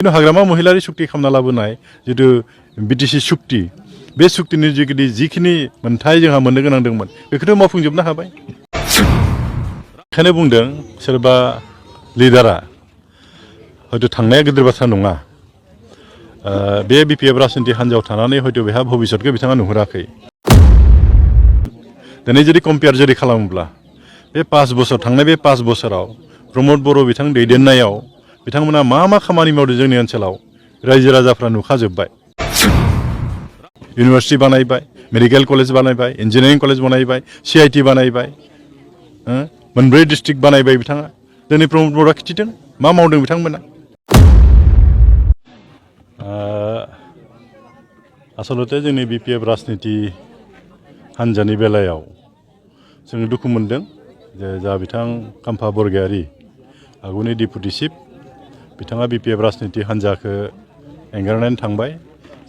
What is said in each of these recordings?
किन्तु हाग्रामा महिलारि सुक्ति खालामना लाबोनाय जितु बिटिसि सुक्ति बे सुक्तिनि जुगिदि जिखिनि मोनथाय जोंहा मोननो गोनां दंमोन बेखौथ' मावफुंजोबनो हाबाय। बेखायनो बुंदों सोरबा लिडारा हयथ' थांनाया गिदिर बाथ्रा नङा। बे बिपिएफ राजनिति हान्जायाव थानानै हयथ' बेहा भबिष्यतखौ बिथाङा नुहुराखै। दिनै जुदि कम्पेयार जुदि खालामोब्ला बे 5 बोसोर थांनाय बे 5 बोसोराव प्रमद बर' बिथां दैदेननायाव बिथांमोना मा खामानि मावदों जोंनि ओनसोलाव रायजो राजाफ्रा नुखाजोब्बाय। इउनिभार्सिटि बानायबाय, मेडिकेल कलेज बानायबाय, इन्जिनियारिं कलेज बानायबाय, CIT बानायबाय, मोनब्रै डिस्ट्रिक्ट बानायबाय बिथाङा। दिनै प्रमद बर'आ खिथिदों मा मावदों बिथांमोना। आसलते जोंनि बिपिएफ राजनिति हान्जानि बेलायाव जों दुखु मोनदों जे जा बिथां काम्फा बरगयारी आगुनि डिपुटि चिफ बिथाङा बिपिएफ राजनिति हान्जाखौ एंगारनानै थांबाय।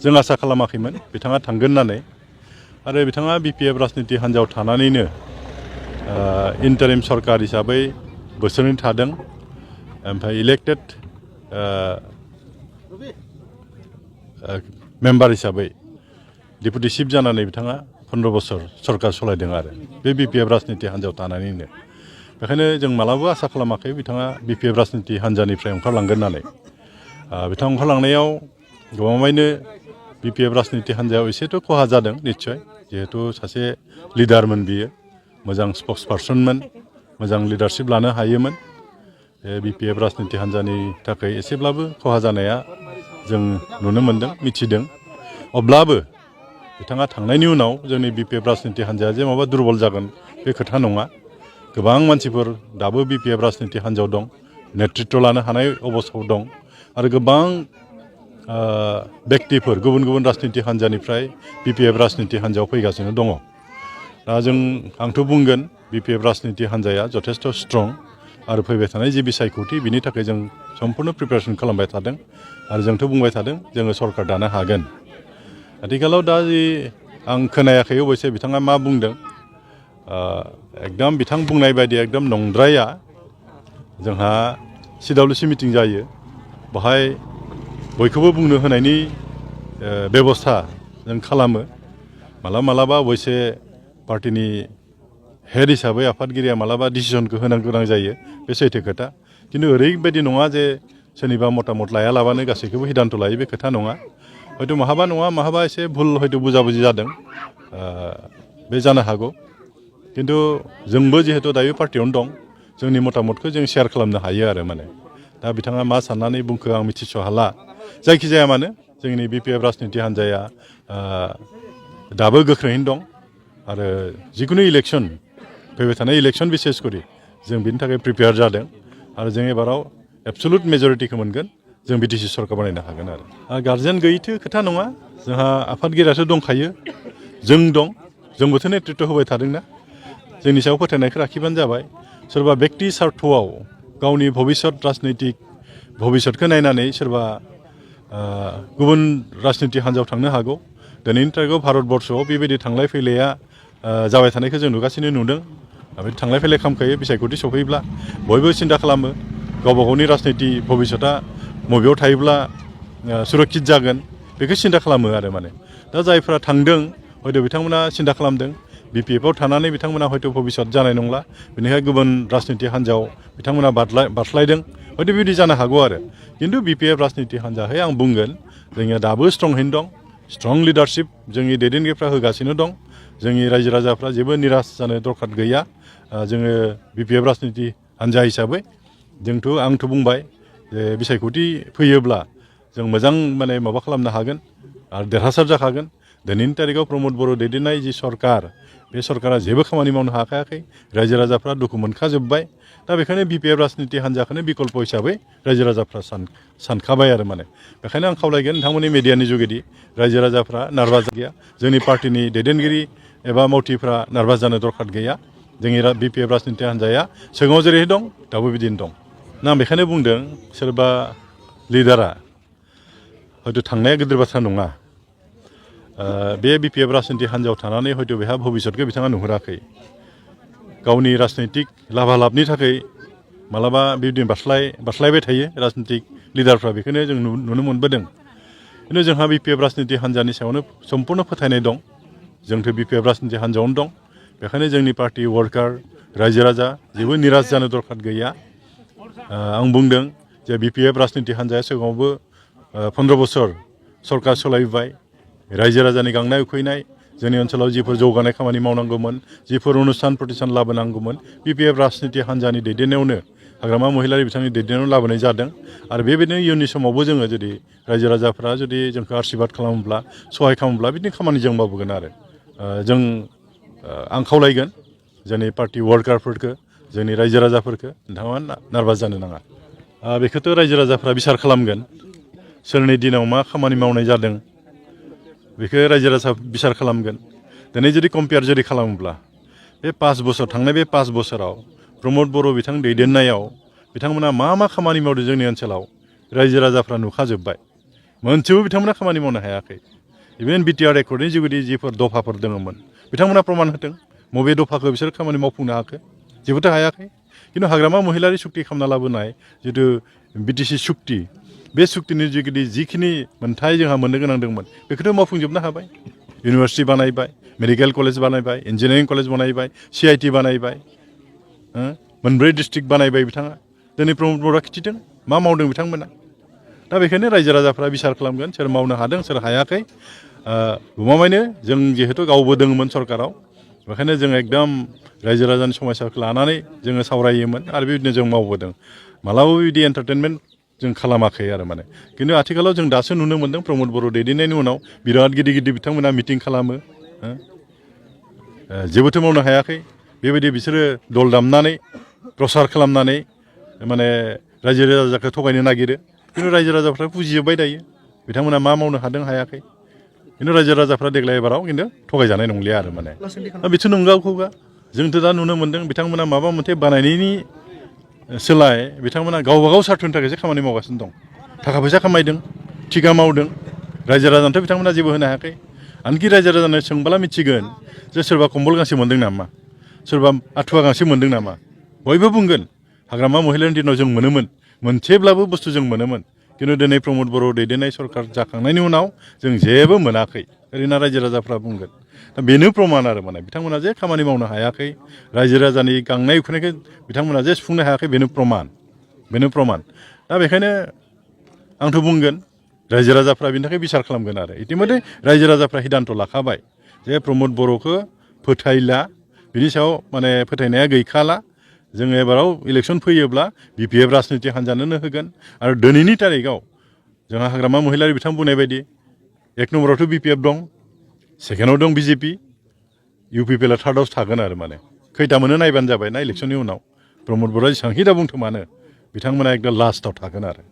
जों आसा खालामाखैमोन बिथाङा थांगोन होननानै आरो बिथाङा बिपिएफ राजनिति हान्जायाव थानानैनो इन्टारिम सरकार हिसाबै बोसोरनै थादों। ओमफ्राय इलेक्टेड मेम्बार हिसाबै डिपुटि चिफ जानानै बिथाङा 15 बोसोर सरकार सालायदों आरो बे बिपिएफ राजनिति हान्जायाव थानानैनो। बेखायनो जों मालाबा आसा खालामाखै बिथाङा बिपिएफ राजनिति हान्जानिफ्राय ओंखारलांगोन होननानै। बिथां ओंखारलांनायाव गमामायैनो बिपिएफ राजनिति हान्जायाव एसेथ' खहा जादों निस्सय, जिहेतु सासे लिडारमोन बियो, मोजां स्पक्स पार्सनमोन, मोजां लिडारशिप लानो हायोमोन। बिपिएफ राजनिति हान्जानि थाखाय एसेब्लाबो खहा जानाया जों नुनो मोनदों, मिथिदों। अब्लाबो बिथाङा थांनायनि उनाव जोंनि बिपिएफ राजनिति हान्जाया जे माबा दुरबल जागोन बे खोथा नङा। गोबां मानसिफोर दाबो बिपिएफ राजनिति हान्जायाव दं, नेतृत्व लानो हानाय अबस्थायाव दं आरो गोबां व्यक्तिफोर गुबुन गुबुन राजनिति हान्जानिफ्राय बिपिएफ राजनिति हान्जायाव फैगासिनो दङ। दा आंथ' बुंगोन बिपिएफ राजनिति हान्जाया जथेस्थ' स्ट्रं आरो फैबाय थानाय जि बिसायख'थि बिनि थाखाय जों सम्पूर्ण प्रिपेरेसन खालामबाय थादों आरो जोंथ' बुंबाय थादों जोङो सरकार दानो हागोन। आथिखालाव दा जि आं खोनायाखै अबयसे बिथाङा मा बुंदों, एकदम बिथां बुंनाय बायदि एकदम नंद्राया। जोंहा CWC मिटिं जायो, बेहाय बयखौबो बुंनो होनायनि बेबस्था जों खालामो। मालाबा अबयसे पार्टिनि हेड हिसाबै आफादगिरिया मालाबा डिसिसनखौ होनो गोनां जायो, बे सैथो खोथा। खिन्थु ओरैबायदि नङा जे सोरनिबा मतामत लायालाबानो गासैखौबो सिद्धान्त लायो, बे खोथा नङा। हयथ' माहाबा नङा माहाबा एसे भुल हयथ' बुजाबुजि जादों, बे जानो हागौ। खिन्थु जोंबो जिहेतु दायो पार्टियावनो दं, जोंनि मतामतखौ जों शेयार खालामनो हायो आरो माने। दा बिथाङा मा साननानै बुंखो आं मिथिस' हाला। जायखिजाया मानो जोंनि बिपिएफ राजनिति हान्जाया दाबो गोख्रोङैनो दं आरो जिखुनु इलेक्सन फैबाय थानाय इलेक्सन बिसेस करि जों बिनि थाखाय प्रिपेयार जादों आरो जों एबाराव एबसुलुट मेजरिटिखौ मोनगोन, जों बिटिसि सरकार बानायनो हागोन आरो। गार्जेन गैयैथ' खोथा नङा, जोंहा आफादगिरियाथ' दंखायो, जों दं, जोंबोथ' नेतृत्व होबाय थादोंना। जोंनि सायाव फोथायनायखौ लाखिबानो जाबाय। सोरबा बेक्ति सार्थआव गावनि भबिष्यत राजनैतिक भबिष्यतखौ नायनानै सोरबा गुबुन राजनिति हान्जायाव थांनो हागौ। दिनैनि थारिखआव भारतबर्षआव बेबायदि थांलाय फैलाया जाबाय थानायखौ जों नुदों। थांलाय फैलाय खालामखायो, बिसायख'थि सफैब्ला बयबो सिन्था खालामो गावबा गावनि राजनिति भबिष्यता बबेयाव थायोब्ला सुरक्षित जागोन, बेखौ सिन्था खालामो आरो माने। दा जायफ्रा थांदों हयथ' बिथांमोना सिन्था खालामदों बिपिएफआव थानानै बिथांमोना हयथ' भबिष्यत जानाय नंला, बेनिखायनो गुबुन राजनिति हान्जायाव बिथांमोना बारस्लायदों, हयथ' बेबायदि जानो हागौ आरो। खिन्थु बिपिएफ राजनिति हान्जाहै आं बुंगोन जोंनिया दाबो स्ट्रंहैनो दं, स्ट्रं लिडारशिप जोंनि दैदेनगिरिफ्रा होगासिनो दं। जोंनि रायजो राजाफ्रा जेबो निराश जानो दरखार गैया। जोङो बिपिएफ राजनिति हान्जा हिसाबै आंथ' बुंबाय जे बिसायख'थि फैयोब्ला जों मोजां माने माबा खालामनो हागोन आरो देरहासार जाखागोन। दिनैनि तारिखआव प्रमद बर' दैदेननाय जि सरकार, बे सरकारा जेबो खामानि मावनो हाखायाखै, रायजो राजाफ्रा दुखु मोनखाजोब्बाय। दा बेखायनो बिपिएफ राजनिति हान्जाखौनो बिकल्प हिसाबै रायजो राजाफ्रा सानखाबाय आरो माने। बेखायनो आं खावलायगोन नोंथांमोननि मिडियानि जुगेदि रायजो राजाफ्रा नार्भास गैया, जोंनि पार्टिनि दैदेनगिरि एबा मावथिफ्रा नार्भास जानो दरखार गैया। जोंनि बिपिएफ राजनिति हान्जाया सिगाङाव जेरै दं दाबो बिदिनो दं। आं बेखायनो बुंदों सोरबा लिडारा हयथ' थांनाया गिदिर बाथ्रा नङा। बे बिपिएफ राजनिति हान्जायाव थानानै हयथ' बेहा भबिष्यतखौ बिथाङा नुहुराखै। गावनि राजनैतिक लाभा लाभनि थाखाय मालाबा बिदिनो बास्लायबाय थायो राजनितिक लिडारफ्रा बेखौनो जों नुनो मोनबोदों खिन्थु जोंहा बिपिएफ राजनिति हान्जानि सायावनो सम्पुर्ण फोथायनाय दं जोंथ' बिपिएफ राजनिति हान्जायावनो दं बेखायनो जोंनि पार्टी वर्कार रायजो राजा जेबो निराश जानो दरखार गैया आं बुंदों जे बिपिएफ राजनिति हान्जाया सिगाङावबो 15 बोसोर सरकार सालायबाय रायजो राजानि गांनाय उखैनाय जोंनि ओनसोलाव जिफोर जौगानाय खामानि मावनांगौमोन जिफोर अनुस्थान प्रतिष्ठान लाबोनांगौमोन बिपिएफ राजनिति हान्जानि दैदेननायावनो हाग्रामा महिलारि बिथांनि दैदेननायाव लाबोनाय जादों आरो बेबायदिनो इयुननि समावबो जोङो जुदि रायजो राजाफ्रा जुदि जोंखौ आशीर्बाद खालामोब्ला सहाय खालामोब्ला बिदिनो खामानि जों मावबोगोन आरो जों आं खावलायगोन जोंनि पार्टी वर्कारफोरखौ जोंनि रायजो राजाफोरखौ नोंथाङा नार्भास जानो नाङा बेखौथ' रायजो राजाफ्रा बिसार खालामगोन सोरनि दिनाव मा खामानि मावनाय जादों बेखौ रायजो राजा बिसार खालामगोन दिनै जुदि कम्पेयार जुदि खालामोब्ला बे 5 बोसोर थांनाय बे 5 बोसोराव प्रमद बर' बिथां दैदेननायाव बिथांमोना मा खामानि मावदों जोंनि ओनसोलाव रायजो राजाफ्रा नुखाजोब्बाय मोनसेबो बिथांमोना खामानि मावनो हायाखै इभेन बिटिआर एकर्डनि जुगिदि जिफोर दफाफोर दङमोन बिथांमोना प्रमाण होदों बबे दफाखौ बिसोर खामानि मावफुंनो हाखो जेबोथ' हायाखै खिन्थु हाग्रामा महिलारि सुक्ति खालामना लाबोनाय जिथु बिटिसि सुक्ति बे सुक्तिनि जुगिदि जिखिनि मोन्थाय जोंहा मोननो गोनां दंमोन बेखौथ' मावफुंजोबनो हाबाय इउनिभार्सिटि बानायबाय मेडिकेल कलेज बानायबाय इन्जिनियारिं कलेज बानायबाय CIT बानायबाय मोनब्रै डिस्ट्रिक्ट बानायबाय बिथाङा दिनै प्रमद बर'आ खिथिदों मा मावदों बिथांमोना दा बेखायनो रायजो राजाफ्रा बिसार खालामगोन सोर मावनो हादों सोर हायाखै गमामायैनो जों जिहेतु गावबो दङमोन सरकाराव बेखायनो जों एकदम रायजो राजानि समस्याखौ लानानै जोङो सावरायोमोन आरो बेबायदिनो जों मावबोदों मालाबाबो बिदि एन्टारटेनमेन्ट जों खालामाखै आरो माने खिन्थु आथिखालाव जों दासो नुनो मोन्दों प्रमद बर' दैदेननायनि उनाव बिराद गिदिर बिथांमोना मिटिं खालामो जेबोथ' मावनो हायाखै बेबायदि बिसोरो दल दामनानै प्रसार खालामनानै माने रायजो राजाखौ थगायनो नागिरो खिन्थु रायजो राजाफ्रा बुजिजोब्बाय दायो बिथांमोना मा मावनो हादों हायाखै खिन्थु रायजो राजाफ्रा देग्लाय एबाराव खिन्थु थगायजानाय नंलिया आरो माने बेथ' नंगौखौबा जोंथ' दा नुनो मोन्दों बिथांमोना माबा मोनसे बानायनायनि सोलाय बिथांमोना गावबा गाव सार्थनि थाखायसो खामानि मावगासिनो दं थाखा फैसा खामायदों थिका मावदों रायजो राजानोथ' बिथांमोना जेबो होनो हायाखै आनखि रायजो राजानो सोंबोला मिथिगोन जे सोरबा कम्बल गांसे मोन्दों नामा सोरबा आथुवा गांसे मोन्दों नामा बयबो बुंगोन हाग्रामा महिलानि दिनाव जों मोनोमोन मोनसेब्लाबो बुस्थु जों मोनोमोन खिन्थु दिनै प्रमद बर' दैदेननाय सरकार जाखांनायनि उनाव जों जेबो मोनाखै ओरैनो रायजो राजाफ्रा बुंगोन दा बेनो प्रमान आरो माने बिथांमोना जे खामानि मावनो हायाखै रायजो राजानि गांनाय उखैनायखौ बिथांमोना जे सुफुंनो हायाखै बेनो प्रमान दा बेखायनो आंथ' बुंगोन रायजो राजाफ्रा बिनि थाखाय बिसार खालामगोन आरो इतिमধ্যे रायजो राजाफ्रा हिदान्त' लाखाबाय जे प्रमद बर'खौ फोथायला बिनि सायाव माने फोथायनाया गैखाला जोङो एबाराव इलेक्सन फैयोब्ला बिपिएफ राजनिति हान्जानोनो होगोन आरो दिनैनि तारिखआव जोंहा हाग्रामा महिलारि बिथां बुंनाय बायदि 1 नम्बरावथ' बिपिएफ दं सेकेन्डआव दं BJP UPPL थार्डआवसो थागोन आरो माने खैथा मोनो नायबानो जाबाय ना इलेक्सननि उनाव प्रमद बर'आ जेसेबांखि दा बुंथों मानो बिथांमोना एकदम लास्टआव थागोन आरो